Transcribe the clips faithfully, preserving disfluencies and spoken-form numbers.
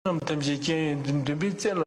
རྣམས་ཐམས་ཅད་རྐྱེན་ཡོན་ཏན་འདུན་པའི་རྩེ་ལ།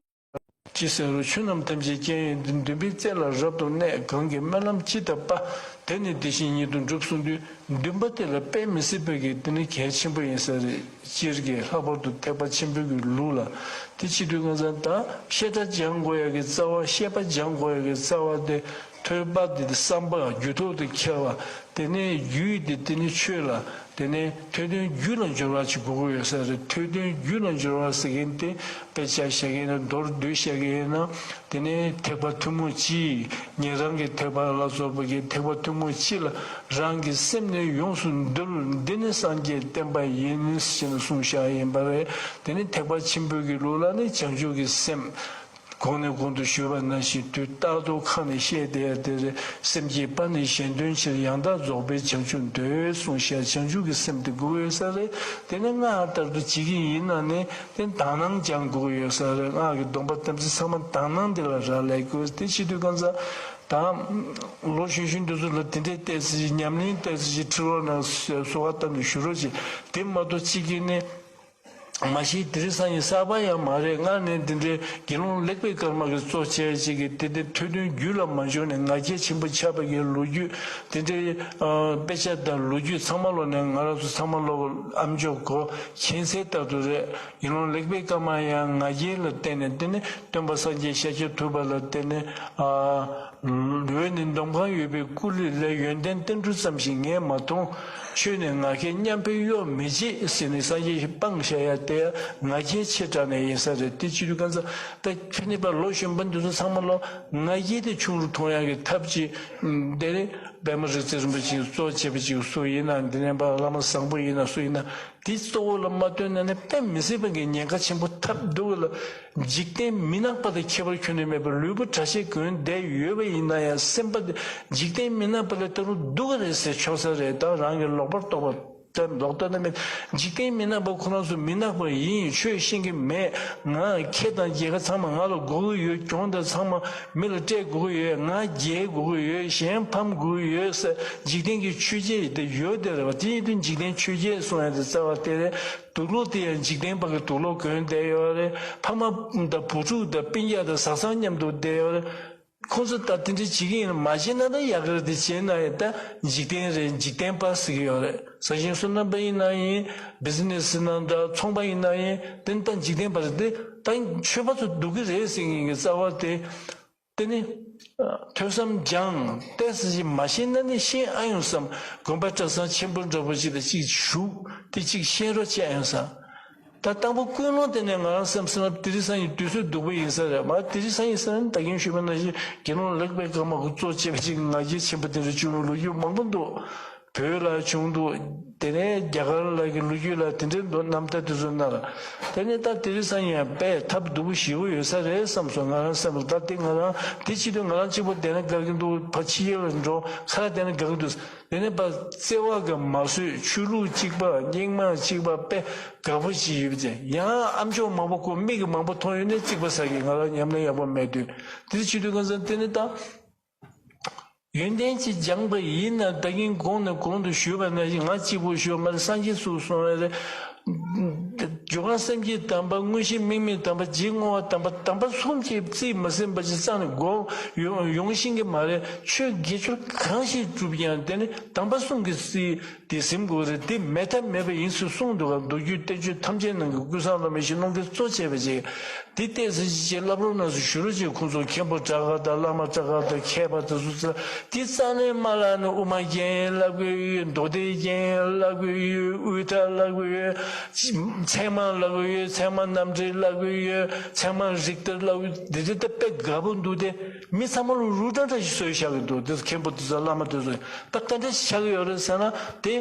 ཅི་ཟེར་རོ། ཆོས་རྣམས་ཐམས་ཅད་རྐྱེན་ཡོན་ཏན་འདུན་པའི་རྩེ་ལ་རབ་ཏུ་གནས། གང་གིས་སྨོན་ལམ་ཇི་ལྟར་བགྱི། དེ་ནི་དེ་བཞིན་ཉིད་དུ་འགྲུབ་གསུངས་དུས། འདུན་པ་དེ་ལ་དཔེ་མི་སྲིད་པའི་གི་དེ་ནི་གལ་ཆེན་པོ་ཡིན་ས་རེད། སྤྱིར་གྱི་ལྷག་པར་དུ་ཐེག་པ་ཆེན་པོའི་གི་ལུགས་ལ། དེ་བྱེད་དུས་གང་ཟག་དང་བཤད་གྲྭ་སྦྱང་དགོས་ཡ་གི་རྩ་བ། བཤད་པ་སྦྱང་དགོས་ཡ་གི་རྩ་བ་དེ། ཐོས་པ་དེ་བསམ་པ་རྒྱུད་ཐོག་ཏུ་འཁྱེར་བ། དེ་ནས་རྒྱུད་དེ་དེ་ནི་ཆོས་ལ། དེ་ནས་ཐོས་དོན་རྒྱུད་ལ་འབྱོར་བ་ཅིག་དགོས་ཀྱི་ཡོད་ས་རེད། ཐོས་དོན་རྒྱུད་ལ་འབྱོར་བ་ཟེར་མཁན་དེ། དཔེ་ཆ་བཤད་མཁན་ན། མདོར་བསྡུས་བཤད་མཁན་ན། དེ་ནས་ཐེག་པ་ཐུན་མོང་སྤྱི། ཉན་རང་གི་ཐེག་པ་ལ་སོགས་པ་གི་ཐེག་པ་ཐུན་མོང་སྤྱི་ལ་རང་གི་སེམས་ནི་ཡོངས་སུ་འདུལ། འདི་ནི་སངས་རྒྱས་བསྟན་པ་ཡིན། ཞེས་གསུངས་བཞག་ཡིན་པ་རེད། དེ་ནི་ཐེག་པ་ཆེན་པོའི་གི་ལུགས་ལ་ནི་བྱང་ཆུབ་ཀྱི་སེམས། གོང་ནས་གོང་དུ་ཞུས་པ་ནང་བཞིན་དུས་རྟག་ཏུ་ཁ་ནས་བཤད་བསྡད་ཡ་དེ་རེད། སེམས་བསྐྱེད་པ་ནི་གཞན་དོན་ཕྱིར། ཡང་དག་རྫོགས་པའི་བྱང་ཆུབ་འདོད། གསུངས་བཞག་བྱང་ཆུབ་ཀྱི་སེམས་དེ་དགོས་ཡོད་ས་རེད། དེ་ནས་སྔར་ལྟར་དུ་བྱེད་ཀྱི་ཡིན་ན་ནི། དེ་དག་སྣང་སྦྱང་དགོས་ཡོད་ས་རེད། སྔགས་ཀྱི་སྡོམ་པ་དམ་ཚིག་ཚང་མ་དག་སྣང་དེ་ལ་རག་ལས་དགོས། དེ་བྱེད་དུས་གང་ཟག་དང་། ལོ་གཞོན་གཞོན་དེ་ཚོ་ལ་དེ་འདྲའི་ཏོག་ཙམ་ཞིག་ཉམས་ལེན་ཏོག་ཙམ་ཞིག་ཁྲིད་རོགས་གནང་། གསོལ་བ་བཏབ་ནས་ཞུ་རོགས་བྱེད། དེ་མ་གཏོགས་གཅིག་གིས་ནི། མ་གཞི་དེ་རིང་སང་ཉིན་གསར་པ་ཡང་མ་རེད། སྔར་ནས་འདི་འདྲའི་དགེ་སློང་ལེགས་པའི་སྐར་མ་གིས་གཙོ་བྱས་ཅིག་གིས་དེ་འདྲའི་ཐོས་དོན་རྒྱུད་ལ་མ་འབྱོར་ནས་ང་རྒྱལ་ཆེན་པོ་ཆགས་པའི་གི་ལོ་རྒྱུས། དེ་འདྲའི་ཨ་དཔེ་ཆ་དང་ལོ་རྒྱུས་ཚང་མ་ལོག་ནས། ང་རང་ཚོ་ཚང་མ་ལོག་ཨ་མཆོག་གོ་མཁྱེན་གསལ་ལྟར་དུ་རེད། དགེ་སློང་ལེགས་པའི་སྐར་མ་ཡང་ང་རྒྱལ་ལ་བརྟེན་ནས། དེ་ནི་སྟོན་པ་སངས་རྒྱས་ཤཱཀྱ་ཐུབ་པ་ལ་བརྟེན་ནས། ཨ། འོད་ནི་འདོམ་གང་ཡོད་པའི་སྐུ་ལུས་ལས། ཡོན་ཏན་ཏིལ་འབྲུ་ཙམ་ཞིག་ངས་མ་མཐོང་། ཆོས་ནི་ང་རྒྱལ་མཉམ་པའི་གཡོ་མི་བྱེད་ཟེར་ནས་སངས་རྒྱས་ཀྱིས་སྤངས་བཞག་ཡ་དེ་ང་རྒྱལ་ཆེ་དྲགས་ནས་ཡིན་ས་རེད། དེ་བྱེད་དུས་གང་ཟག་ད་ཕ་ནི་པ་ལོ་གཞོན་པ་འདི་ཚོ་ཚང་མ་ལོ་ང་རྒྱལ་དེ་ཆུང་རུ་གཏོང་ཡ་གི་ཐབས་ཅིག་དེ་ནི་པདྨ་རིག་འཛིན་རིན་པོ་ཆེ་གཙོ་བྱས་པ་ཅིག་སུ་ཡིན་ན། འདི་ནས་པ་བླ་མ་བཟང་པོ་ཡིན་ན་སུ་ཡིན་ན། དེ་གཙོ་བོ་ལ་མ་བཏོན་ན་ནི་དཔེ་མི་སྲིད་པ་གི་ཉེན་ཁ་ཆེན་པོ་ཐེབས་འདུག་ལ། འཇིག་རྟེན་མི་ནག་པ་དང་ཁྱད་པར་ཁྱོན་ནས་མེད་པར་ལུས་པོ་གྲྭ་ཆས་གོན་བསྡད་ཡོད་པ་ཡིན་ན་ཡང་། སེམས་པ་དེ་འཇིག་རྟེན་མི་ནག་པ་ལས་ད་རུང་སྡུག་ག་རེད་ཟེར་ཆོག་ས་རེད། ད་རང་གི་ལོག་པར་རྟོག་པ་དེ་ལོག་ལྟ་ན་མེད། འཇིག་རྟེན་མི་ནག་པ་ཁོ་རང་ཚོ་མི་ནག་པ་ཡིན། ཆོས་ཤེས་ཀྱི་མེད། ང་ཁེ་དང་རྒྱལ་ཁ་ཚང་མ་ང་ལ་དགོས་ཀྱི་ཡོད། གྱོང་དང་ཚང་མ་མི་ལ་སྤྲད་དགོས་ཀྱི་ཡོད། ང་རྒྱལ་དགོས་ཀྱི་ཡོད། གཞན་ཕམ་དགོས་ཀྱི་ཡོད་ཟེར། འཇིག་རྟེན་གྱི་ཆོས་བརྒྱད་དེ་ཡོད་དེ་རེད་བ། དེ་ཡིན་དུས་འཇིག་རྟེན་ཆོས་བརྒྱད་གསུང་ཡ་དེ་རྩ་བ་དེ་རེད། དུག་ལོག་དེ་ཡང་འཇིག་རྟེན་པ་གི་དུག་ལོག་གོན་བསྡད་ཡོད་རེད། ཕ་མ་དང་བུ་ཕྲུག་དང་སྤུན་ཀྱག་དང་བཟའ་ཚང་མཉམ་དུ་བསྡད་ཡོད་རེད། ཁོང་ཚོ་ད་དེ་འདྲ་བྱེད་ཀྱི་ཡིན་ན། མ་བྱེད་ན་ད་ཡག་གི་རེད། དེ་བྱས་ན་ཡང་ད་འཇིག་རྟེན་རེད། འཇིག་རྟེན་པ་ཟེར་གྱི་ཡོད་རེད། ས་ཞིང་སོ་ནམ་པ་ཡིན་ན་ཡིན། བི་ཛི་ནེ་སི་ནང་ད་ཚོང་པ་ཡིན་ན་ཡིན། དེ་ད་འཇིག་རྟེན་པ་རེད། དེ་ད་ཆོས་པ་ཚོ་སྡུག་གི་རེད་ཟེར་མཁན་གྱི་རྩ་བ་དེ། དེ་ནི། ཨ། ཐོས་བསམ་སྦྱངས་ཏོག་ཙམ་ཞིག་མ་ཤེས་ན་ནི་ཤེས་ཨ་ཡོང་བསམ། དགོན་པ་གྲྭ་ཚང་ཆེན་པོ་འདྲ་པོ་ཞིག་ལ་ཅིག་ཞུགས་ཏེ་ཅིག་ཤེས་རོགས་བྱེད་ཨ་ཡོང་བསམ། ད་དང་པོ་ཀུན་སློང་དེ་ནས་ང་རང་བསམ་སོང་ན་དེ་རིང་སང་ཉིན་དུས་ཚོད་སྡུག་པོ་ཡིན་ས་རེད། མ་དེ་རིང་སང་ཉིན་ཟེར་ན་ད་གིན་ཞུས་པ་ནང་བཞིན་དགེ་སློང་ལེགས་པའི་སྐར་མ་གིས་གཙོ་བྱས་པ་ཅིག་ང་རྒྱལ་ཆེན་པོ་དེ་འདྲ་བྱུང་བའི་ལོ་རྒྱུས་མང་པོ་འདུག་བོད་ལ་བྱུང་འདུག་དེ་ནས་རྒྱ་གར་ལ་གི་ལོ་རྒྱུས་ལ་དེ་འདྲའི་མདོ་རྣམ་ཐར་དེ་ཚོ་ན་ལ། དེ་ནས་ད་དེ་རིང་སང་ཉིན་ཡང་དཔེ་ཐབས་སྡུག་པོ་ཞེ་པོ་ཡོད་ས་རེད་བསམ་སོང་ང་རང་སེམས་ལ། ད་དེ་ང་རང་དེ་བྱེད་དུས་ང་རང་གཅིག་པོ་བསྡད་ན་དགའ་གི་འདུག་ཕར་ཕྱི་རྒྱལ་ལ་འགྲོ་ཁ་བསྡད་ན་དགའ་གི་འདུག་དེ་ནས་ཕར་བརྩེ་བ་གིས་མ་བཟོད། ཆོས་ལུགས་གཅིག་པ་རྙིང་མ་གཅིག་པ་དཔེ་དགའ་པོ་ཞིག་ཡོད་པ་དེ། ཡང་ཨ་མཆོག་མང་པོ་ཁོ་མིག་གིས་མང་པོ་མཐོང་ཡོད་ནས་རྩིག་པ་ཟ་གི། ང་རང་ཉམས་ལེན་ཡག་པོ་མེད་དུས། དེ་བྱེད་དུས་གང་ཟེར་དེ་ནས་ད། ཡོན་ཏན་ཅིག་སྦྱངས་པ་ཡིན་ན། ད་གིན་གོང་ནས་གོང་དུ་ཞུས་པ་ནང་བཞིན་ང་གཅིག་པུ་ཞུ་བ་མ་རེད། སངས་རྒྱས་སུ་གསུངས་པ་རེད། སྦྱོར་བ་སེམས་བསྐྱེད་དམ་པ། དངོས་གཞི་དམིགས་མེད་དམ་པ། རྗེས་བསྔོ་བ་དམ་པ། དམ་པ་གསུམ་གྱིས་རྩིས་མ་ཟིན་པ་ཅིག་རྩ་ནས་སྒོམ་ཡོང་ཡོང་ཤེས་ཀྱི་མ་རེད། ཆོས་དགེ་ཚུལ་གང་ཞིག་བསྒྲུབ་ཀྱང་དེ་ནི་དམ་པ་གསུམ་གྱིས་རྩིས་དེ་ཟིན་དགོས་རེད། དེ་མེད་ཐབས་མེད་པ་ཡིན་ཟེར་གསུངས་འདུག་ག་མདོ་རྒྱུད་བསྟན་བཅོས་ཐམས་ཅད་ནང་གི་ཀུན་བཟང་བླ་མའི་གཞི་སློང་གིས་གཙོ་བྱས་པ་ཅིག་དེ་ལྟས་ཟིན་ཅིག་བསླབ་རོགས་གནང་ཟེར་ཞུ་རོགས་ཅིག་ཁོང་ཚོ་མཁན་པོ་གྲགས་པ་དང་བླ་མ་གྲགས་པ་དང་མཁས་པ་དེ་ཚོ་ཚོ་དེ་རྩ་ནས་མ་བསླབ་ནས་དབུ་མ་རྒྱན་བསླབ་གི་ཡོད། མདོ་སྡེ་རྒྱན་བསླབ་གི་ཡོད། དབུས་མཐའ་བསླབ་གི་ཡོད། ཚད་མ་བསླབ་གི་ཡོད། ཚད་མ་རྣམ་འགྲེལ་བསླབ་གི་ཡོད། ཚད་མ་རིགས་གཏེར་བསླབ་གི་ཡོད། འདི་འདྲ་ད་དཔེ་དགའ་པོ་འདུག་སྟེ། མི་ཚང་མ་ལ་རུ་ཏྲ་འདྲ་ཞིག་བཟོས་བཞག་གི་འདུག་དེ་ཚོ་མཁན་པོ་དེ་ཚོ་བླ་མ་དེ་ཚོ་ད་ག་འདྲ་ཞིག་ཆགས་ཀྱི་ཡོད་རེད་ཟེར་ན། དེ་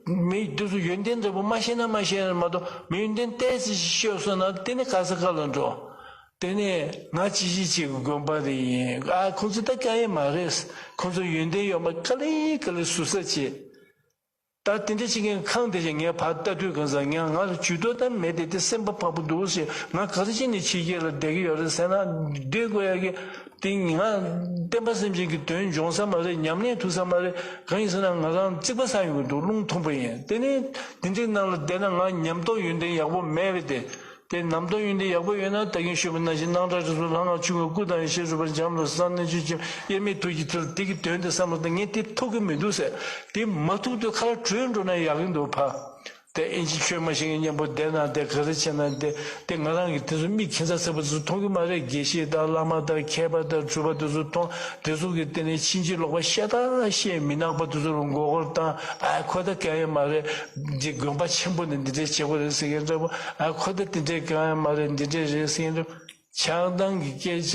མི་དེ་ཚོ་ཡོན་ཏན་འདྲ་པོ་མ་ཤེས་ན་མ་ཤེས་ན་མ་གཏོགས། མི་ཡོན་ཏན་ཏོག་ཙམ་ཞིག་ཤེས་སོང་ན་དེ་ནི་ག་ས་ག་ལ་འགྲོ། དེ་ནས་ང་ཅི་ཞིག་བྱེད་དགོས་པ་རེད་ཡིན། ཨ་ཁོང་ཚོ་ད་དཀའ་ཡས་མ་རེད། ཁོང་ཚོ་ཡོན་ཏན་ཡོད་མ་ག་ལེ་ག་ལེ་ཟུར་ཟ་བྱེད། ད་དེ་འདྲ་བྱེད་མཁན་ཁང་དེ་ཞིག་ངས་ཕར་ལྟ་དུས་གང་ཟག་ངས་ང་ལ་ཇུས་གཏོགས་ད་མེད་དེ། དེ་སེམས་པ་ཕངས་པོ་འདུག་ཟེར། ང་ག་རེ་བྱས་ནས་ཕྱི་རྒྱལ་ལ་བསྡད་ཀྱི་ཡོད་རེད་ཟེར་ན། སྡོད་དགོས་ཡ་གི་དེ་ང་བསྟན་པ་སེམས་ཅན་གྱི་དོན་འབྱུང་ས་མ་རེད། ཉམས་ལེན་ཐུབ་ས་མ་རེད། གང་ཡིན་ཟེར་ན་ང་རང་རྩིག་པ་ཟ་ཡོང་གི་འདུག་རླུང་མཐོན་པོ་ཡིན། དེ་ནས་དེ་འདྲའི་ནང་ལ་བསྡད་ན་ང་ཉམས་རྟོགས་ཡོན་ཏན་ཡག་པོ་མེད་པས་དེ། དེ་ནམ་མཐོང་ཡོན་ཏན་ཡག་པོ་ཡོད་ན། ད་གིན་ཞུས་པ་ནང་བཞིན་སྣང་གྲགས་རིག་གཟུགས་ལྷ་སྔགས་ཆོས་སྐུ་སྐུ་དང་ཡེ་ཤེས་རོལ་པ་འབྱམས་ཀླས་གསང་རྣལ་འབྱོར་ཆེན་དབྱེར་མེད་ཐུགས་རྗེ་ཐིལ། དེ་གི་དོན་དེ་བསམ་བློ་བཏང་། ངས་དེ་ཐུབ་ཀྱི་མི་འདུག་ཟེར། དེ་མ་ཐུབ་དུས་ཁ་ལ་བྲོས་འགྲོ་ན་ཡག་གི་འདུག་ཕ། དེ་ཨིན་ཇི་ཆོས་མ་ཤེས་མཁན་མཉམ་པོ་བསྡད་ན་དེ་ག་རེ་བྱས་ན་དེ། དེ་ང་རང་གི་དེ་ཚོ་མིག་ཁྱད་མཚར་ཚ་པོ་དེ་ཚོ་མཐོང་གི་མ་རེད། དགེ་བཤེས་དང་བླ་མ་དང་མཁས་པ་དང་གྲུབ་པ་དེ་ཚོ་མཐོང་། དེ་ཚོ་གི་དེ་ནས་ཕྱིན་ཅི་ལོག་པ་ཤ་སྟག་བཤད། མི་ནག་པ་དེ་ཚོ་ལ་མགོ་སྐོར་བཏང་། ཨ་ཁོ་ད་གང་ཡང་མ་རེད། འདི་དགོན་པ་ཆེན་པོ་ནས་འདི་འདྲས་བྱེད་དགོས་རེད་ཟེར་མཁན་འདྲ་པོ། ཨ་ཁོ་ད་འདི་འདྲས་གང་ཡང་མ་རེད། འདི་འདྲས་རེད་ཟེར་མཁན་འདྲ་པོ། ཆགས་སྡང་གི་སྐད་ཆ་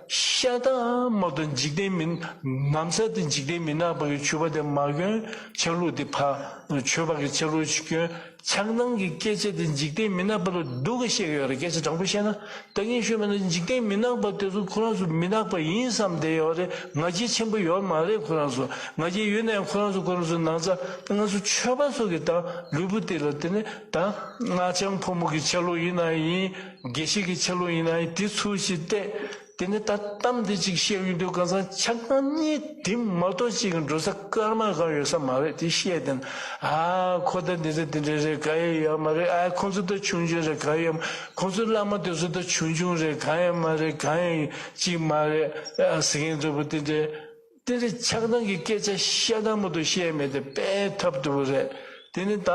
ཤ་སྟག་མ་གཏོགས། འཇིག་རྟེན་མི་ནམ་ས་དེ་འཇིག་རྟེན་མི་ནག་པ་གི་ཆོས་པ་དེ་མ་གྱོན། ཆ་ལུགས་དེ་ཕ། ཆོས་པ་གི་ཆ་ལུགས་ཤིག་གྱོན། ཆགས་སྡང་གི་སྐད་ཆ་དེ་འཇིག་རྟེན་མི་ནག་པ་ལ་སྡུག་ག་བཤད་ཀྱི་ཡོད་རེད། སྐད་ཆ་དྲང་པོ་བཤད་ན། ད་ངས་ཤོད་པ་ན་འཇིག་རྟེན་མི་ནག་པ་དེ་ཚོ་ཁོ་རང་ཚོ་མི་ནག་པ་ཡིན་བསམ་བསྡད་ཡོད་རེད། ང་རྒྱལ་ཆེན་པོ་ཡོད་མ་རེད། ཁོ་རང་ཚོ་ང་རྒྱལ་ཡོད་ན་ཡང་ཁོ་རང་ཚོ་ཁོ་རང་ཚོ་ནང་ཚ། ད་ང་ཚོ་ཆོས་པ་ཚོ་གི་ད་ལུས་པོ་དེ་ལ་དེ་ནས་ད་སྔགས་འཆང་ཕོ་མོ་གི་ཆ་ལུགས་ཡིན་ན་ཡིན། དགེ་བཤེས་ཀྱི་ཆ་ལུགས་ཡིན་ན་ཡིན། དེ་ཚུལ་ཞིག་བལྟས། དེ་ནས་ད་གཏམ་དེ་གཅིག་བཤད་ཡོང་དུས་གང་ཟག་ཆགས་སྡང་གཉིས་དེ་མ་གཏོགས་གཅིག་གི་འགྲོ་ས་སྐར་མ་གང་ཡོད་ས་མ་རེད། དེ་བཤད་དེ་ན། ཨ་ཁོ་ད་འདི་འདྲ་འདི་འདྲ་རེད། ག་ཡེ་ཡོད་མ་རེད། ཨ་ཁོ་ཚོ་ད་ཆུང་ཆུང་རེད། ག་ཡེ་ཡོད་མ། ཁོ་ཚོ་བླ་མ་དེ་ཚོ་ད་ཆུང་ཆུང་རེད། ག་ཡེ་མ་རེད། ག་ཡེ་གཅིག་མ་རེད། ཨ་ཟེར་མཁན་འདྲ་པོ་དེ་འདྲ། དེ་འདྲ་ཆགས་སྡང་གི་སྐད་ཆ་ཤ་སྟག་མ་གཏོགས་བཤད་མེད། དེ་དཔེ་ཐབས་སྡུག་པོ་རེད། དེ་ནི་ད།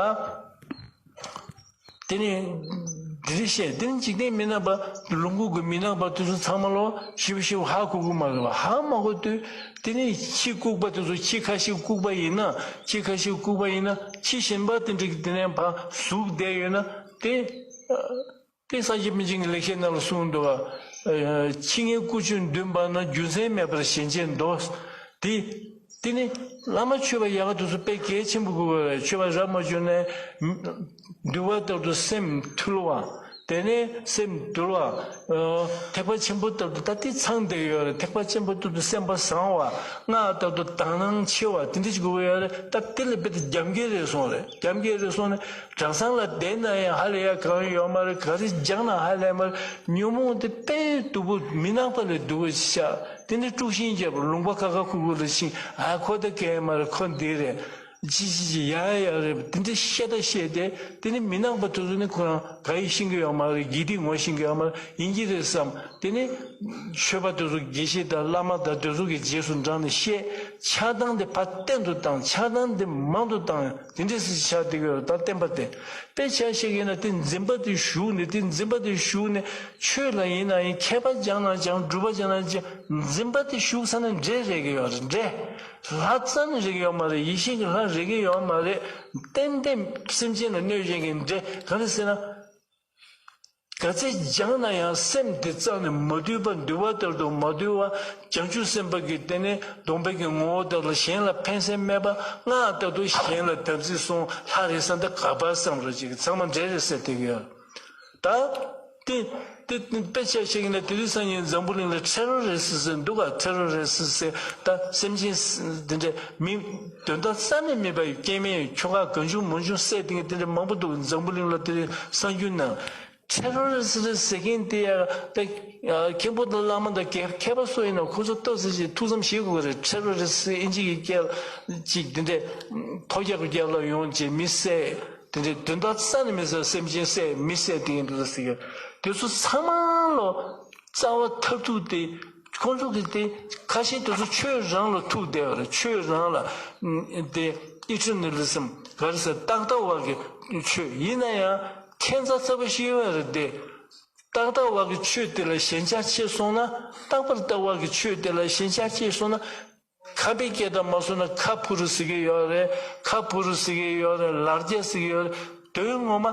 དེ་ནས་འདི་རེ་བཤད། དེ་ནི་འཇིག་རྟེན་མི་ནག་པ། ལུང་ཁུག་གི་མི་ནག་པ་དེ་ཚོ་ཚང་མ་ལོ་ཞིབ་ཞིབ་ཧ་གོ་གི་མ་རེད་པ། ཧ་མ་གོ་དུས་དེ་ནི་ཁྱི་ལྐུགས་པ་དེ་ཚོ། ཁྱི་ཁ་ཤས་ལྐུགས་པ་ཡིན་ན། ཁྱི་ཁ་ཤས་ལྐུགས་པ་ཡིན་ན། ཁྱི་གཞན་པ་དེ་འདྲ་གི་དེ་ནས་ཕར་ཟུག་བསྡད་ཡོད་ན། དེ་དེ་སངས་རྒྱས་པཎ་ཆེན་གྱི་ལེགས་བཤད་ནང་ལ་གསུངས་འདུག་ག་ཁྱི་ངན་ཀུ་ཅོ་འདོན་པ་ན། རྒྱུ་མཚན་མེད་པར་ཞེན་ཆེན་འདོད། དེ། དེ་ནི་བླ་མ་ཆོས་པ་ཡག་ག་དེ་ཚོ་དཔེ་གལ་ཆེན་པོ་དགོས་པ་རེད། ཆོས་པ་རབ་མ་བྱུང་ནས་འདུལ་བ་ལྟར་དུ་སེམས་ཐུལ་བ། དེ་ནས་སེམས་དུལ་བ། ཨ་ཐེག་པ་ཆེན་པོ་ལྟར་དུ་ད་དེ་ཚང་བསྡད་ཡོད་རེད། ཐེག་པ་ཆེན་པོ་ལྟར་དུ་སེམས་པ་བཟང་བ། སྔགས་ལྟར་དུ་དག་སྣང་ཆེ་བ། དེ་འདྲ་ཞིག་དགོས་ཀྱི་ཡོད་རེད། ད་དེ་ལས་དཔེ་དེ་རྒྱབ་འགལ་རེད་སོང་རེད། རྒྱབ་འགལ་རེད་སོང་ནས་གྲྭ་ཚང་ལ་བསྡད་ན་ཡང་ཧ་ལས་ཡ་གང་ཡོད་མ་རེད། ག་རེ་སྦྱངས་ན་ཧ་ལས་མ་རེད། ཉོན་མོངས་དེ་དཔེ་སྡུག་པོ། མི་ནག་པ་ལས་སྡུག་པོ་ཤ། དེ་ནས་དཀྲུག་ཤིང་རྒྱབ། ལུང་པ་ཁ་ཁ་ཁུག་ཁུག་ལ་ཕྱིན། ཨ་ཁོ་ད་གས་མ་རེད། ཁོ་འདི་རེད། ཅི་ཅི་ཅི་ཡ་ཡ་རེད། དེ་འདྲ་བཤད་ད་བཤད་དེ། དེ་ནི་མི་ནག་པ་དེ་ཚོ་ནི་ཁོ་རང་ག་ཡེ་ཤེས་ཀྱི་ཡོད་མ་རེད། དགེ་སྡིག་ངོ་ཤེས་ཀྱི་ཡོད་མ་རེད། ཡིན་གྱི་རེད་བསམ། དེ་ནི་ཆོས་པ་དེ་ཚོ་དགེ་བཤེས་དང་བླ་མ་དང་དེ་ཚོ་གི་རྗེས་སུ་འབྲངས་ནས་བཤད། ཆགས་སྡང་དེ་ཕར་བརྟན་དུ་བཏང་། ཆགས་སྡང་དེ་མང་དུ་བཏང་། དེ་འདྲ་སེ་ཆགས་བསྡད་ཀྱི་ཡོད་རེད། ད་བསྟན་པ་དེ་དཔེ་ཆ་བཤད་ཀྱི་ཡིན་ན། དེ་འཛིན་པ་དེ་ཞུགས་ནས། དེ་འཛིན་པ་དེ་ཞུགས་ནས་ཆོས་ལ་ཡིན་ན་ཡིན། མཁས་པ་སྦྱངས་ན་སྦྱངས། སྒྲུབ་པ་སྦྱངས་ན་སྦྱངས། འཛིན་པ་དེ་ཞུགས་ཚར་ན་འདྲེ་རེག་གི་ཡོད་རེད། འདྲེ། ལྷ་རྩ་ནས་རེག་གི་ཡོད་མ་རེད། ཡེ་ཤེས་ཀྱི་ལྷ་རེག་གི་ཡོད་མ་རེད། ཏན་ཏན་སེམས་ཅན་ལ་གནོད་བྱེད་མཁན་འདྲེ། ག་རེ་ཟེར་ན། ག་ཚད་སྦྱངས་ན་ཡང་སེམས་དེ་རྩ་ནས་མ་དུལ་བ། འདུལ་བ་ལྟར་དུ་མ་དུལ་བ། བྱང་ཆུབ་སེམས་དཔའ་གི་དེ་ནས་སྡོམ་པའི་གི་ངོ་བོ་ལྟར་ལ་གཞན་ལ་ཕན་སེམས་མེད་པ། སྔགས་ལྟར་དུ་གཞན་ལ་དམ་ཚིག་སྲུང་། ལྷ་རེད་བསམ། ད་ག་པར་བསམ་རོགས་ཅིག་ཚང་མ་འདྲེ་རེད་ཟེར་བསྡད་ཀྱི་ཡོད། ད་དེ་དེ་དེ་དཔེ་ཆ་བཤད་ཀྱི་ན། དེ་དུས་སང་ཉིན་འཛམ་བུ་གླིང་ལ་ཊེ་རོ་རི་སི་ཊི་ཟེར་འདུག་ག་ཊེ་རོ་རི་སི་ཊི་ཟེར། ད་སེམས་ཅན་དེ་འདྲ་མི་དོན་དག་རྩ་ནས་མེད་པ་ཡི་སྐྱེ་དམན་ཁྱོ་ག་གང་བྱུང་མང་བྱུང་བསད་དེ་དེ་འདྲ་མང་པོ་འདུག་འཛམ་བུ་གླིང་ལ། དེ་གསར་འགྱུར་ནང་ཊེ་རོ་རི་སི་ཊི་ཟེར་མཁན་དེ་ཡ། ད་མཁན་པོ་དང་བླ་མ་དང་མཁས་པ་སུ་ཡིན་ན་ཁོ་ཚོ་ཏོག་ཙམ་ཞིག་ཐུགས་བསམ་བཞེས་དགོས་རེད། ཊེ་རོ་རི་སི་ཊི་ཨིན་ཇི་གི་སྐད་ཅིག་དེ་འདྲ་ཐོ་རྒྱག་རྒྱག་ལ་ཡོང་བྱས་མི་བསད། དེ་འདྲའི་དོན་དག་རྩ་ནས་མེད་ས་སེམས་ཅན་བསད་མི་བསད་དེ་ཡིན་འདུག་ཟེར་གི། དེ་ཚོ་ཚང་མ་ལོ་རྩ་བ་མཐར་ཐུག་དེ་ཁོང་ཚོ་གི་དེ་ཁ་ཤས་དེ་ཚོ་ཆོས་རང་ལ་ཐུག་བསྡད་པ་རེད། ཆོས་རང་ལ་དེ་ཨི་ཊར་ནེ་ལི་ཛིམ་ག་རེ་ཟེར། རྟག་ལྟ་བ་གི་ཆོས་ཡིན་ན་ཡང་ཁྱད་མཚར་ཚ་པོ་ཞིག་ཡོད་རེད་དེ། རྟག་ལྟ་བ་གི་ཆོས་དེ་ལ་ཞེན་ཆགས་སྐྱེས་སོང་ན། རྟག་པར་ལྟ་བ་གི་ཆོས་དེ་ལ་ཞེན་ཆགས་སྐྱེས་སོང་ན། ཁམས་པའི་སྐད་དང་མ་སོང་ན་ཁ་ཕུ་རུ་ཟེར་གི་ཡོད་རེད། ཁ་ཕུ་རུ་ཟེར་གི་ཡོད་རེད། ལར་རྒྱ་ཟེར་གི་ཡོད་རེད། དོན་ངོ་མ་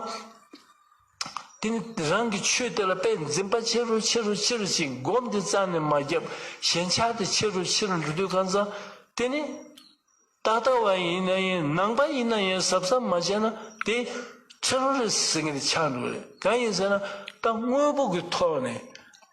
དེ་ནི་རང་གི་ཆོས་དེ་ལ་དཔེ་འཛིན་པ་ཆེ་རུ་ཆེ་རུ་ཆེ་རུ་ཕྱིན། སྒོམ་དེ་རྩ་ནས་མ་བརྒྱབ། ཞེན་ཆགས་དེ་ཆེ་རུ་ཆེ་རུ་འགྲོ་དུས་གང་ཚང་དེ་ནི་རྟག་ལྟ་བ་ཡིན་ན་ཡིན། ནང་པ་ཡིན་ན་ཡིན། གཟབ་གཟབ་མ་བྱས་ན་དེ་ཊེ་རོ་རི་སི་ཊི་ཟེར་མཁན་དེ་ཆགས་འགྲོ་གི་རེད། གང་ཡིན་ཟེར་ན་ད་དངོས་པོ་གི་ཐོག་ནས།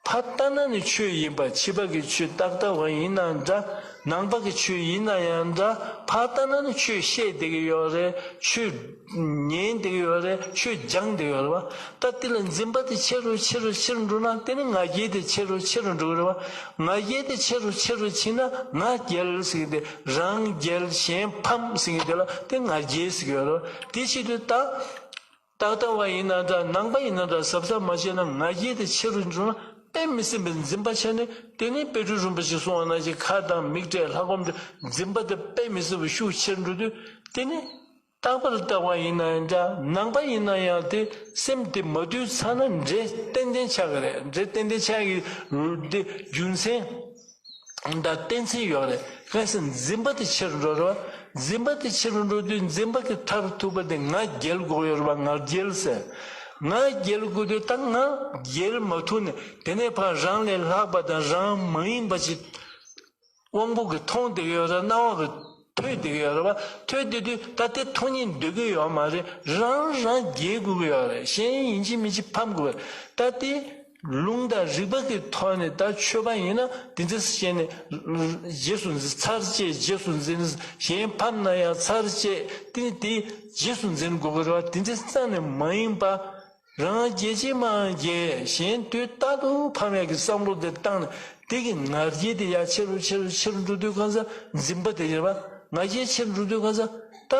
ཕར་ལྟ་ན་ནི་ཆོས་ཡིན་པ། ཕྱི་པ་གི་ཆོས་རྟག་ལྟ་བ་ཡིན་ན་འདྲ། ནང་པ་གི་ཆོས་ཡིན་ན་ཡང་འདྲ། ཕར་ལྟ་ན་ནི་ཆོས་བཤད་བསྡད་ཀྱི་ཡོད་རེད། ཆོས་ཉན་བསྡད་ཀྱི་ཡོད་རེད། ཆོས་སྦྱང་བསྡད་ཀྱི་ཡོད་རེད་པ། ད་དེ་ལ་འཛིན་པ་དེ་ཆེ་རུ་ཆེ་རུ་ཆེ་རུ་འགྲོ་ན་དེ་ནི་ང་རྒྱལ་དེ་ཆེ་རུ་ཆེ་རུ་འགྲོ་གི་རེད་པ། ང་རྒྱལ་དེ་ཆེ་རུ་ཆེ་རུ་ཕྱིན་ན་ང་རྒྱལ་ཟེར་གྱི་དེ། རང་རྒྱལ་གཞན་ཕམ་ཟེར་གྱི་དེ་ལ་དེ་ང་རྒྱལ་ཟེར་གྱི་ཡོད་རེད་པ། དེ་བྱེད་དུས་ད། ཏག་ཏག་བ་ཡིན་ན་འདྲ། ནང་པ་ཡིན་ན་འདྲ། གཟབ་གཟབ་མ་བྱས་ན་ང་རྒྱལ་དེ་ཆེ་རུ་འགྲོ་ན་དཔེ་མི་སྲིད་པའི་འཛིན་པ་ཆགས་ནས། དེ་ནས་དཔལ་སྤྲུལ་རིན་པོ་ཆེས་གསུངས་པ་ནང་བཞིན་ཁ་གདངས་མིག་བགྲད་ལྷ་སྒོམ་འདྲ་འཛིན་པ་དེ་དཔེ་མི་སྲིད་པ་ཤུགས་ཆེར་འགྲོ་དུས། དེ་ནས་རྟག་པར་ལྟ་བ་ཡིན་ན་འདྲ། ནང་པ་ཡིན་ན་ཡང་དེ་སེམས་དེ་མ་དུལ་ཚར་ན་འདྲེ་ཏན་ཏན་ཆགས་ཀྱི་རེད། འདྲེ་ཏན་ཏན་ཆགས་ཀྱི་རེད། དེ་རྒྱུ་མཚན་དང་གཏན་ཚིགས་ཡོད་རེད། གལ་སྲིད་འཛིན་པ་དེ་ཆེ་རུ་འགྲོ་རེད་བ། འཛིན་པ་དེ་ཆེ་རུ་འགྲོ་དུས་འཛིན་པ་གི་མཐར་ཐུག་པ་དེ་ང་རྒྱལ་དགོས་ཡོད་རེད་བ། ང་རྒྱལ་ཟེར། ང་རྒྱལ་དགོས་དུས་ད་ང་རྒྱལ་མ་ཐུབ་ནས། དེ་ནས་ཕར་རང་ལས་ལྷག་པ་དང་རང་མ་ཡིན་པ་ཅིག་དབང་པོ་གིས་མཐོང་བསྡད་ཀྱི་ཡོད་རེད། རྣ་བ་གིས་ཐོས་བསྡད་ཀྱི་ཡོད་རེད་བ། ཐོས་བསྡད་དུས་ད་དེ་མཐོང་སྙིང་འདོད་ཀྱི་ཡོད་མ་རེད། རང་རང་རྒྱལ་དགོས་ཀྱི་ཡོད་རེད། གཞན་ཡིན་གཅིག་མིན་གཅིག་ཕམ་དགོས་རེད། ད་དེ་ལུང་དང་རིགས་པ་གི་ཐོག་ནས་ད་ཆོས་པ་ཡིན་ན་དེ་འདྲ་བྱས་ནས་རྗེས་སུ་འཛིན། ཚར་བཅད་རྗེས་སུ་འཛིན། གཞན་ཕམ་ན་ཡང་ཚར་བཅད། དེ་ནི་དེ་རྗེས་སུ་འཛིན་དགོས་ཀྱི་རེད་བ། དེ་འདྲ་རྩ་ནས་མ་ཡིན་པ། རང་རྒྱལ་གཅིག་མ་རྒྱལ། གཞན་དུས་རྟག་ཏུ་ཕམ་ཡག་གི་བསམ་བློ་དེ་བཏང་ནས། དེ་གི་ང་རྒྱལ་དེ་ཡར་ཆེ་རུ་ཆེ་རུ་ཆེ་རུ་འགྲོ་དུས་གང་ཟག་འཛིན་པ་དེ་རེད་བ། ང་རྒྱལ་ཆེ་རུ་འགྲོ་དུས་གང་ཟག་ད་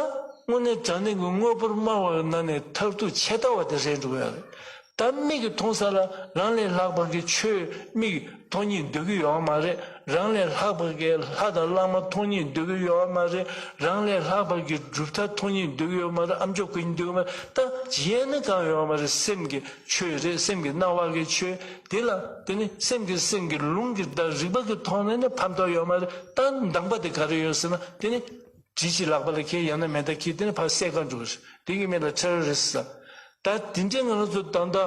དངོས་གནས་དྲང་གནས་ཀྱི་དངོས་པོར་སྨྲ་བ་ནང་ནས་མཐར་ཐུག་ཆད་ལྟ་བ་དེ་རེད་འགྲོ་གི་ཡོད་རེད། ད་མིག་གིས་མཐོང་ས་ལ་རང་ལས་ལྷག་པ་གི་ཆོས་མིག་གིས་མཐོང་སྙིང་འདོད་ཀྱི་ཡོད་མ་རེད། རང་ལས་ལྷག་པ་གི་ལྷ་དང་བླ་མ་མཐོང་སྙིང་འདོད་ཀྱི་ཡོད་མ་རེད། རང་ལས་ལྷག་པ་གི་གྲུབ་མཐའ་མཐོང་སྙིང་འདོད་ཀྱི་ཡོད་མ་རེད། ཨ་མཆོག་དགའ་སྙིང་འདོད་ཀྱི་མ་རེད། ད་གཞན་ནི་གང་ཡོད་མ་རེད། སེམས་ཀྱི་ཆོས་རེད། སེམས་ཀྱི་སྣང་བ་གི་ཆོས་དེ་ལ། དེ་ནི་སེམས་ཀྱི་སེམས་ཀྱི་ལུང་གི་ད་རིགས་པ་གི་ཐོག་ནས་ནི་ཕམ་ཐོགས་ཡོད་མ་རེད། ད་འདང་པ་དེ་ག་རེ་ཡོད་ཟེར་ན། དེ་ནི་གྲི་ཞིག་ལག་པ་ལ་འཁྱེར། ཡང་ན་མེ་མདའ་འཁྱེར། དེ་ནི་ཕར་བསད་ག་འགྲོ་གི་རེད། དེ་གི་མིང་ལ་ཊེ་རོ་རི་སི་ཟེར། ད་དེ་འདྲའི་ང་རང་ཚོ་ད་ལྟ་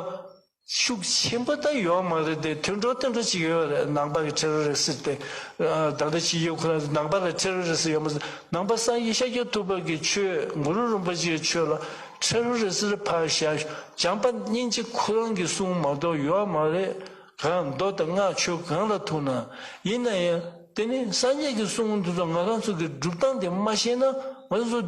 ཤུགས་ཆེན་པོ་ད་ཡོད་མ་རེད་དེ། ཐོན་འགྲོ་ཐོན་འགྲོ་ཅིག་ཡོད་རེད། ནང་པ་གི་ཊེ་རོ་རི་སི་དེ། ཨ། ད་ལྟ་ཕྱི་རྒྱལ་ཁོ་རང་ནང་པ་ལ་ཊེ་རོ་རི་སི་ཡོད་མ་རེད། ནང་པ་སངས་རྒྱས་ཤཱཀྱ་ཐུབ་པ་གི་ཆོས། གུ་རུ་རིན་པོ་ཆེའི་ཆོས་ལ་ཊེ་རོ་རི་སི་ཕར་བཞག་བྱམས་པ་སྙིང་རྗེ་ཁོ་རང་གི་གསུང་མ་གཏོགས་ཡོད་མ་རེད། གང་མདོ་དང་སྔགས་ཆོས་གང་ལ་ཐུག་ན། ཡིན་ན་ཡང་དེ་ནི་སངས་རྒྱས་ཀྱི་གསུང་འདི་ཚོ་ང་རང་ཚོ་གི་སྒྲུབ་སྟངས་དེ་མ་ཤེས་ན། ང་ཚོ་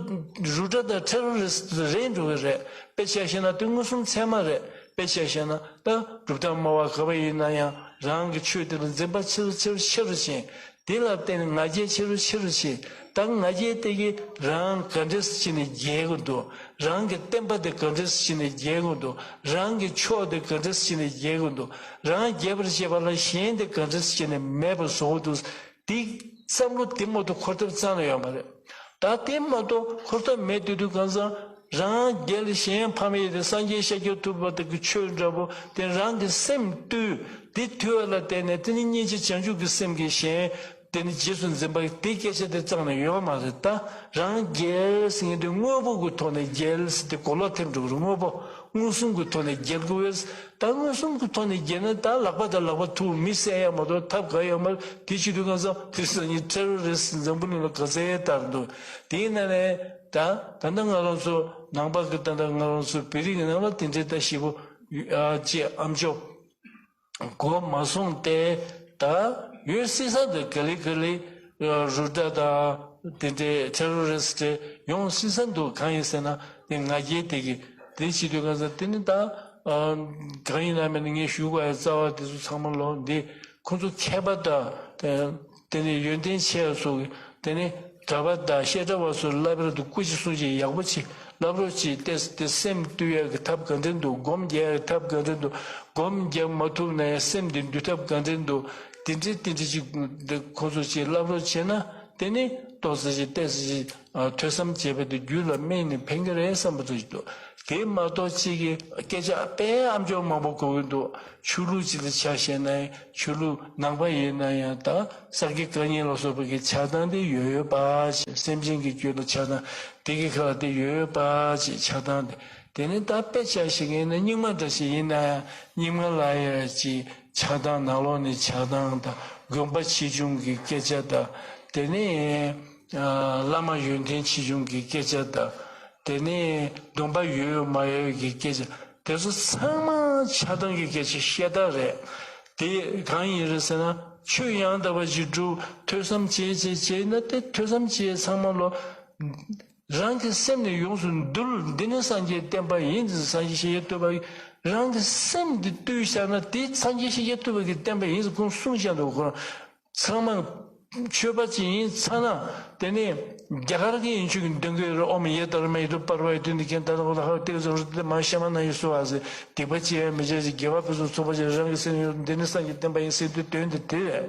རུ་དྲ་དང་ཊེ་རོ་རི་སི་རེད་འགྲོ་གི་རེད། དཔེ་ཆ་བཤད་ན་དེ་མངོན་སུམ་ཚད་མ་རེད། དཔེ་ཆ་བཤད་ན་ད་གྲུབ་མཐའ་སྨྲ་བ་ག་པར་ཡིན་ན་ཡང་རང་གི་ཆོས་དེ་ལ་འཛིན་པ་ཆེ་རུ་ཆེ་རུ་ཆེ་རུ་ཕྱིན། དེ་ལ་བརྟེན་ནས་ང་རྒྱལ་ཆེ་རུ་ཆེ་རུ་ཕྱིན། ད་ང་རྒྱལ་དེ་གིས་རང་ག་འདྲས་སེ་བྱས་ནས་རྒྱལ་དགོས་འདུག་རང་གི་བསྟན་པ་དེ་ག་འདྲས་སེ་བྱས་ནས་རྒྱལ་དགོས་འདུག་རང་གི་ཕྱོགས་དེ་ག་འདྲས་སེ་བྱས་ནས་རྒྱལ་དགོས་འདུག་རང་རྒྱལ་བར་བྱེད་པ་ལ་གཞན་དེ་ག་འདྲས་སེ་བྱས་ནས་མེད་པར་བཟོ་དགོས་འདུག་དེ་བསམ་བློ་དེ་མ་གཏོགས་འཁོར་ཐབས་རྩ་ནས་ཡོད་མ་རེད། ད་དེ་མ་གཏོགས་འཁོར་ཐབས་མེད་དུས། དུས་གང་ཟག་རང་རྒྱལ་གཞན་ཕམ་ཡས་དེ། སངས་རྒྱས་ཤཱཀྱ་ཐུབ་པ་དེ་གི་ཆོས་འདྲ་པོ་དེ་རང་གི་སེམས་བཏུལ། དེ་བཏུལ་བ་ལ་བརྟེན་ནས། དེ་ནི་སྙིང་རྗེ་བྱང་ཆུབ་ཀྱི་སེམས་ཀྱིས་གཞན་དེ་ནི་རྗེས་སུ་འཛིན་པ་དེ་སྐད་ཆ་དེ་རྩ་ནས་ཡོད་མ་རེད། ད་རང་རྒྱལ་ཟེར་མཁན་དེ་དངོས་པོ་གི་ཐོག་ནས་རྒྱལ་ཟེར་དེ་གོ་ལོག་ཐེབས་འགྲོ་གི་རེད། དངོས་པོ་མངོན་སུམ་གྱི་ཐོག་ནས་རྒྱལ་དགོས་པས། ད་མངོན་སུམ་གྱི་ཐོག་ནས་རྒྱལ་ན་ད་ལག་པ་དང་ལག་པ་ཐུག་མི་བསད་ཡ་མ་གཏོགས་ཐབས་ག་ཡོད་མ་རེད། དེ་བྱེད་དུས་གང་ཟག་དེ་སང་ཉིན་ཊེ་རོ་རི་སི་འཛམ་བུ་གླིང་ལ་ག་ཚད་ཡ་དར་འདུག་དེའི་ནང་ནས་ད་ད་ལྟ་ང་རང་ཚོ་ནང་པ་གི་ད་ལྟ་ང་རང་ཚོ་བོད་རིགས་ཀྱི་ནང་ལ་དེ་འདྲའི་ད་ཞེ་པོ་ཨ་ཅེ་ཨ་མཆོག་གོ་མ་སོང་སྟེ། ད་ཡོད་སྲིད་ས་འདི་ག་ལེ་ག་ལེ་རུ་དྲ་དང་དེ་འདྲའི་ཊེ་རོ་རི་སི་ཡོང་སྲིད་ས་འདུག་གང་ཡིན་ཟེར་ན་དེ་ང་རྒྱལ་དེ་གི་དེ་བྱེད་དུས་གང་ཟག་དེ་ནི་ད་ཨ་གང་ཡིན་ན་མིན་ན་ངས་ཞུ་དགོས་ཡ་རྩ་བ་དེ་ཚོ་ཚང་མ་ལོ་འདི་ཁོང་ཚོ་མཁས་པ་དང་དེ་ནི་ཡོན་ཏན་ཆེ་བ་ཚོ་གི་དེ་ནི་གྲྭ་པ་དང་བཤད་གྲྭ་བ་ཚོ་བསླབ་པར་དུ་སྐུ་མཁྱེན་གསུང་ཆེན་ཡག་པོ་བྱེད། བསླབ་རོགས་གྱིས་ཏེ་ཏེ་སེམས་བཏུལ་ཡག་གི་ཐབས་ག་འདྲ་འདུག་སྒོམ་རྒྱག་ཡག་གི་ཐབས་ག་འདྲ་འདུག་སྒོམ་རྒྱག་མ་ཐུབ་ན་ཡང་སེམས་འདི་འདུལ་ཐབས་ག་འདྲ་འདུག་དེ་འདྲའི་དེ་འདྲའི་ཅིག་འདི་ཁོ་ཚོ་ཅིག་བསླབ་རོགས་བྱས་ན་དེ་ནི་ཏོག་ཙམ་ཅིག་ཏོག་ཙམ་ཅིག་ཨ་ཐོས་བསམ་བྱས་པ་དེ་རྒྱུད་ལ་སྨིན་ནས་ཕན་གྱི་རེད་བསམ་པ་ཅིག་འདུག་དེ་མ་གཏོགས་ཅིག་གི་སྐད་ཆ་དཔེ་ཨ་མཆོག་མང་པོ་གོ་གི་འདུག་ཆོས་ལུགས་ཅིག་ལ་ཆ་བཞག་ན་ཡང་ཆོས་ལུགས་ནང་པ་ཡིན་ན་ཡང་ད་ས་དགེ་བཀའ་རྙིང་ལ་སོགས་པ་གི་ཆགས་སྡང་དེ་ཡོད་ཡོད་པ་ཅིག་སེམས་ཅན་གྱི་རྒྱུད་ལ་ཆགས་སྡང་དེ་གི་ཁ་ལ་དེ་ཡོད་ཡོད་པ་ཅིག་ཆགས་སྡང་དེ། དེ་ནི་ད་དཔེ་ཆ་ཞིག་ཡིན་ན་རྙིང་མ་འདྲ་ཞིག་ཡིན་ན་ཡང་རྙིང་མ་ལ་ཡང་ཅིག་ཆགས་སྡང་ནང་ལོགས་ནས་ཆགས་སྡང་དང་། དགོན་པ་ཆེ་ཆུང་གི་སྐད་ཆ་དང་། དེ་ནས་ཨ་བླ་མ་ཡོན་ཏན་ཆེ་ཆུང་གི་སྐད་ཆ་དང་། དེ་ནས་སྡོམ་པ་ཡོད་མ་ཡོད་ཀྱི་སྐད་ཆ་དེ་ཚོ་ཚང་མ་ཆགས་སྡང་གི་སྐད་ཆ་ཤ་སྟག་རེད། དེ་གང་ཡིན་རེད་ཟེར་ན། ཆོས་ཡང་དག་པ་ཞིག་སྒྲུབ། ཐོས་བསམ་བྱེད་བྱེད་བྱེད་ན་དེ་ཐོས་བསམ་བྱེད་ཚང་མ་ལོ། རང་གི་སེམས་ནི་ཡོངས་སུ་འདུལ། འདི་ནི་སངས་རྒྱས་བསྟན་པ་ཡིན། སངས་རྒྱས་ཤཱཀྱ་ཐུབ་པ་ཡིན། རང་གི་སེམས་འདི་བཏུལ་བཞག་ན་དེ་སངས་རྒྱས་ཤཱཀྱ་ཐུབ་པ་གི་བསྟན་པ་ཡིན་ཟེར་ཁོང་གསུངས་བཞག་འདུག་ཁོ་རང་ཚང་མ་ ཆོས་པ་ཅིག་ཡིན་ཚ་ན། དེ་ནས་རྒྱ་གར་གྱི་ཡིན་ཆོས་ཀྱི་འདོན་གྱི་རེད། ཨོཾ་ཡེ་དྷརྨཱ་ཧེ་ཏུ་པར་བ་ཡེ་ཏུ་ནི་ཁེན་ཏ་ར་ཧོ་ལ་ཧ་ཏེ་ཟོ་རུ་ཏེ་མ་ཤ་མ་ན་ཡེ་སུ་ཨ་ཟེ། སྡིག་པ་ཅི་ཡང་མི་བྱ་ཞིང་། དགེ་བ་ཕུན་སུམ་ཚོགས་པར་སྤྱད། རང་གི་སེམས་ཡོད་འདི་ནི་སངས་རྒྱས་བསྟན་པ་ཡིན་ཟེར་དུས་དོན་དེ་དེ་རེད།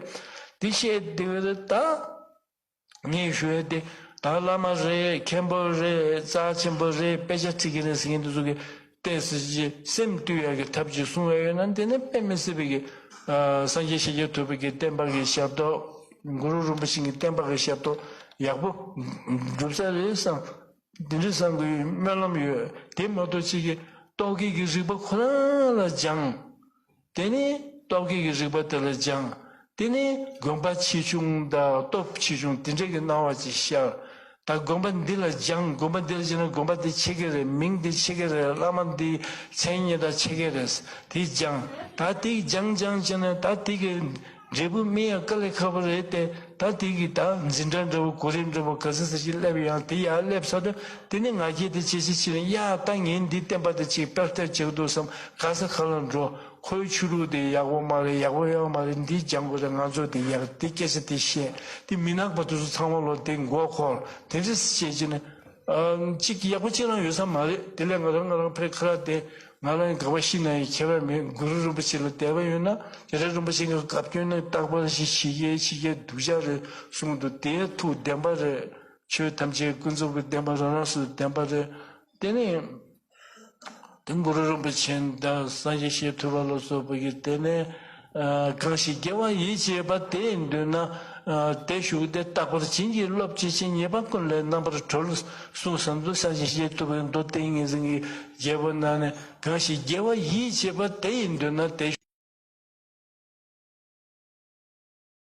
དེ་བཤད་དེ་རེད་ད། ངས་ཞུ་ཡ་དེ་ད་བླ་མ་རེད། མཁན་པོ་རེད། རྩ་ཆེན་པོ་རེད། དཔེ་ཆ་ཁྲིད་ཀྱི་རེད་ཟེར་མཁན་དེ་ཚོ་གི་ཏོག་ཙམ་ཅིག་སེམས་བཏུལ་ཡག་གི་ཐབས་ཅིག་གསུང་བ་ཡོད་ན། དེ་ནི་དཔེ་མི་སྲིད་པའི་གི་ཨ་སངས་རྒྱས་ཤཱཀྱ་ཐུབ་པའི་གི་བསྟན་པ་གི་ཞབས་ཏོག་གུ་རུ་རིན་པོ་ཆེ་གི་བསྟན་པ་གི་ཞབས་ཏོག་ཡག་པོ་འགྲུབ་ས་རེད་བསམ། དེ་འདྲ་བསམ་གི་སྨོན་ལམ་ཡོད། དེ་མ་གཏོགས་ཅིག་གི་རྟོག་གེ་གི་རིག་པ་ཁོ་རང་ལ་སྦྱངས། དེ་ནས་རྟོག་གེ་གི་རིག་པ་དེ་ལ་སྦྱངས། དེ་ནས་དགོན་པ་ཆེ་ཆུང་དང་སྟོབས་ཆེ་ཆུང་དེ་འདྲ་གི་སྣང་བ་ཅིག་ཤར། ད་དགོན་པ་འདི་ལ་སྦྱངས། དགོན་པ་འདི་ལ་སྦྱངས་ན་དགོན་པ་འདི་ཆེ་གི་རེད། མིང་འདི་ཆེ་གི་རེད། བླ་མ་འདི་མཚན་སྙན་གྲགས་ཆེ་གི་རེད། དེ་སྦྱངས། ད་དེ་སྦྱངས་སྦྱངས་བྱས་ནས་ད་དེ་གི་འབྲས་བུ་སྨིན་ཡ་དཀའ་ལས་ཁག་པོ་རེད་དེ། ད་དེ་གི་ད་འཛིན་གྲྭ་འདྲ་བོ་གོ་རིམ་འདྲ་བོ་ག་ཚོད་ཙམ་ཞིག་སླེབས། ཡང་དེ་ཡར་སླེབས་ཚར་དུས་དེ་ནི་ང་རྒྱལ་དེ་ཇེ་ཆེ་ཕྱིན་ནས། ཡ་ད་ངས་འདི་བསྟན་པ་དེ་ཅིག་སྤེལ་ཐབས་བྱེད་དགོས་འདུག་བསམ། ག་ས་ག་ལ་འགྲོ། ཁོའི་ཆོས་ལུགས་དེ་ཡག་པོ་མ་རེད། ཡག་པོ་ཡོད་མ་རེད། འདི་སྦྱང་དགོས་རེད། ང་ཚོ་དེ་ཡག་དེ་སྐད་ཆ་དེ་བཤད། དེ་མི་ནག་པ་དེ་ཚོ་ཚང་མ་ལོ་དེ་མགོ་འཁོར། དེ་འདྲ་བྱས་ཀྱི་ནི། ཨ་གཅིག་ཡག་པོ་གཅིག་རང་ཡོད་ས་མ་རེད། དེ་ལས་ང་རང་ང་རང་ཕེ་ཁ་ར་དེ་ང་རང་གི་དགག་པ་ཤི་ན་ཡང་ཁྱད་པར་མེད། གུ་རུ་རིན་པོ་ཆེ་ལ་དད་པ་ཡོད་ན། དེ་ལས་རིན་པོ་ཆེ་གི་བཀའ་བཀྱོན་ནི་རྟག་པར་ཞིག་ཤི་ཁའི་ཤི་ཁའི་སྡུག་ཅག་རེད་གསུངས་འདུག། དེ་ཐུགས་བདེན་པ་རེད། ཆོས་ཐམས་ཅད་ཀུན་རྫོབ་ཀྱི་བདེན་པ་རང་རང་སུ་བདེན་པ་རེད། དེ་ནས་དེ་གུ་རུ་རིན་པོ་ཆེ་དང་སངས་རྒྱས་ཤཱཀྱ་ཐུབ་པ་ལ་སོགས་པ་གིས། དེ་ནས་ཨ་གང་ཞིག་དགེ་བ་ཡིད་བྱེད་པ་དེ་ཡི་མདུན་ན། ཨ་དེ་བཞུགས་ཏེ་རྟག་པར་བྱིན་གྱིས་རློབ་བྱེད་ཅིང་། ཉེས་པ་ཀུན་ལས་རྣམ་པར་གྲོལ་གསུངས་བསམ་དུས། སངས་རྒྱས་ཤཱཀྱ་ཐུབ་པའི་མདོ་ཏིང་ངེ་འཛིན་གྱི་རྒྱལ་པོ་ནང་ནས། གང་ཞིག་དགེ་བ་ཡིད་བྱེད་པ་དེ་ཡི་མདུན་ན། དེ་